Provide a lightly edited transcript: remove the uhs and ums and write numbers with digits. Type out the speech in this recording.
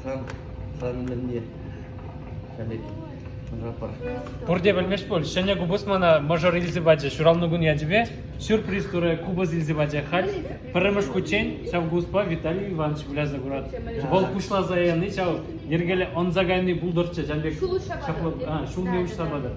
Сан, сан мӗнне ҫав пек пар. Пурте пӗлмест пуль, ҫӗнӗ купӑс мана мӑшӑр илсе пачӗ ҫуралнӑ кун ячӗпе. Сюрприз турӗ, купӑс илсе пачӗ. Халь пӗрремӗш хутчен ҫав купӑспа Виталий Иванович выляса курать. Вӑл пуҫласа яни ҫав йӗркеллӗ ӑнса кайни пултӑрччӗ, ҫавӑн пек Ҫул уҫса ҫапла патӑр. ҫулне уҫса патӑр.